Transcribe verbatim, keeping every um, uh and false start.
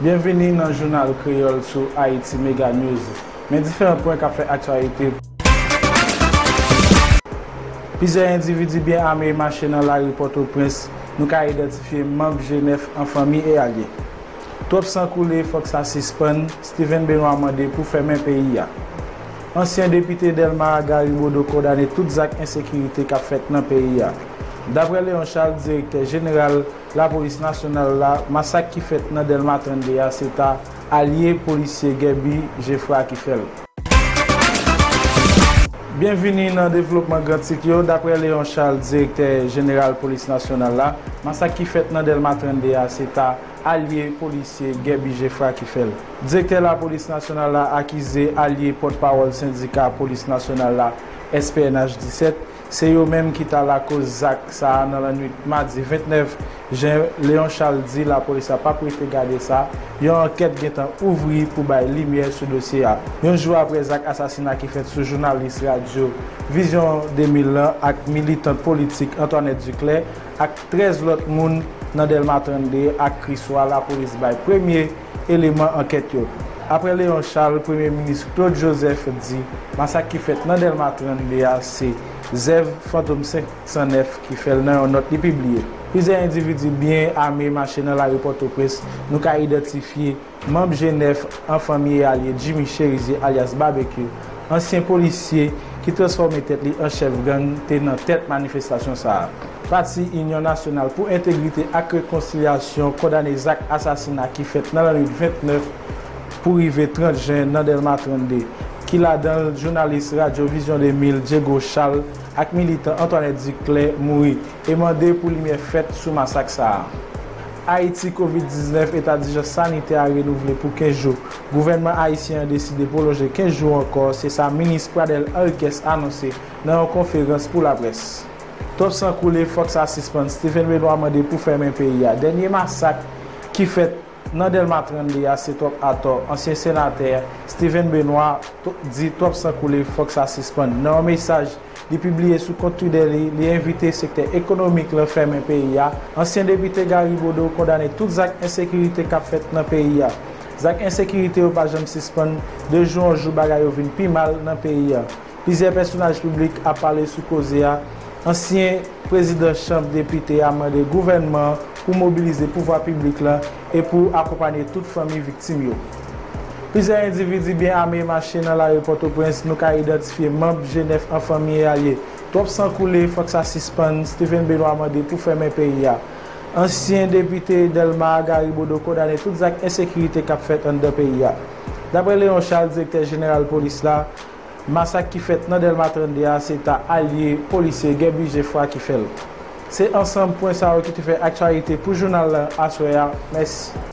Byenvini nan Jounal Kreyòl sou Haïti Mega News. Men diferan pwen k ap fè aktyalite. Plizyè endividi byen ame mache nan lari Pòtoprens, nou ka idantifye manm G nèf an fanmi e alye. Twòp san koule, fòk sa sispann, Steven Benoît mande pou fèmen peyi a. Ansyen depite Dèlma, Gary Bodeau, kondane tout zak ensekirite k ap fèt nan peyi a. Daprè Léon Charles, direktè jeneral Lapolis Nasyonal la, masak ki fèt nan Dèlma trannde a se ta alye polisye Guerby Geffrard ki fè l. Byenvini nan devlopman gran tit yo. Daprè Léon Charles, direktè jeneral polis nasyonal la, masak ki fèt nan Dèlma trannde a se ta alye polisye Guerby Geffrard ki fè l. Direktè Lapolis Nasyonal la akize alye pòtpawòl sendika polis nasyonal la, S P N H disèt, se yo menm ki ta lakoz zak sa a nan lannwit madi vennèf jen. Léon Charles di lapolis la p ap rete gade sa, yon ankèt gentan ouvri pou bay limyè sou dosye a. Yon jou apre zak asasina ki fèt sou jounalis radyo Vizyon de mil lan ak militant politik Antoinette Duclair ak trèz lòt moun nan Dèlma trannde ak Kriswa, lapolis bay premye eleman ankèt yo. Aprè Léon Charles, Premye Minis Claude Joseph di masak ki fèt nan Dèlma trannde a se zèv Fantom senk san nèf ki fè l nan yon nòt li pibliye. Plizyè endividi byen ame mache nan lari Pòtoprens, nou ka idantifye manm G nèf an fanmi e alye Jimmy Chérizier alyas Babekyou, ansyen polisye ki transfòme tèt li an chèf gang, te nan tèt manifestasyon sa a. Pati Inyon Nasyonal pou Entegrite ak Rekonsilyasyon kondane zak asasina ki fèt nan lannwit vennèf pou rive trant jen nan Dèlma trannde, ki ladan l jounalis radyo Vizyon de mil Diego Charles ak militan Antoinette Duclair mouri, e mande pou limyè fèt sou masak sa a. Ayiti, kovid diznèf, eta dijans sanitè a renouvle pou kenz jou. Gouvènman ayisyen an deside pwolonje kenz jou ankò, se sa minis Pradel Henriquez anonse nan yon konferans pou laprès. Twòp san koule, fòk sa sispann, Steven Benoît mande pou fèmen peyi a. Dènye masak ki fèt nan Dèlma trannde a se twòp atò. Ansyen senatè Steven Benoît to- di twòp san koule, fòk sa sispann. Nan yon mesaj li pibliye sou kont Twitter li, li envite sektè ekonomik lan fèmen peyi a. Ansyen depite Gary Bodeau kondane tout zak ensekirite k ap fèt nan peyi a. Zak ensekirite yo pa janm sispann, de jou an jou bagay yo vin pi mal nan peyi a. Plizyè pèsonaj piblik ap pale sou koze a. Ansyen prezidan chanm depite a mande gouvènman an pou mobilize pouvwa piblik lan e pou akonpanye tout fanmi viktim yo. Plizyè endividi byen ame mache nan lari Pòtoprens, nou ka idantifye manm G nèf an fanmi e alye. Twòp san koule, fòk sa sispann, Steven Benoît mande pou fèmen peyi a. Ansyen depite Dèlma, Gary Bodeau kondane tout zak ensekirite k ap fèt anndan peyi a. Daprè Léon Charles, direktè jeneral polis la, masak ki fèt nan Dèlma trannde a se ta alye polisye Guerby Geffrard ki fè l. Se ansanm pwen sa yo ki te fè aktyalite pou jounal la aswè a. Mèsi.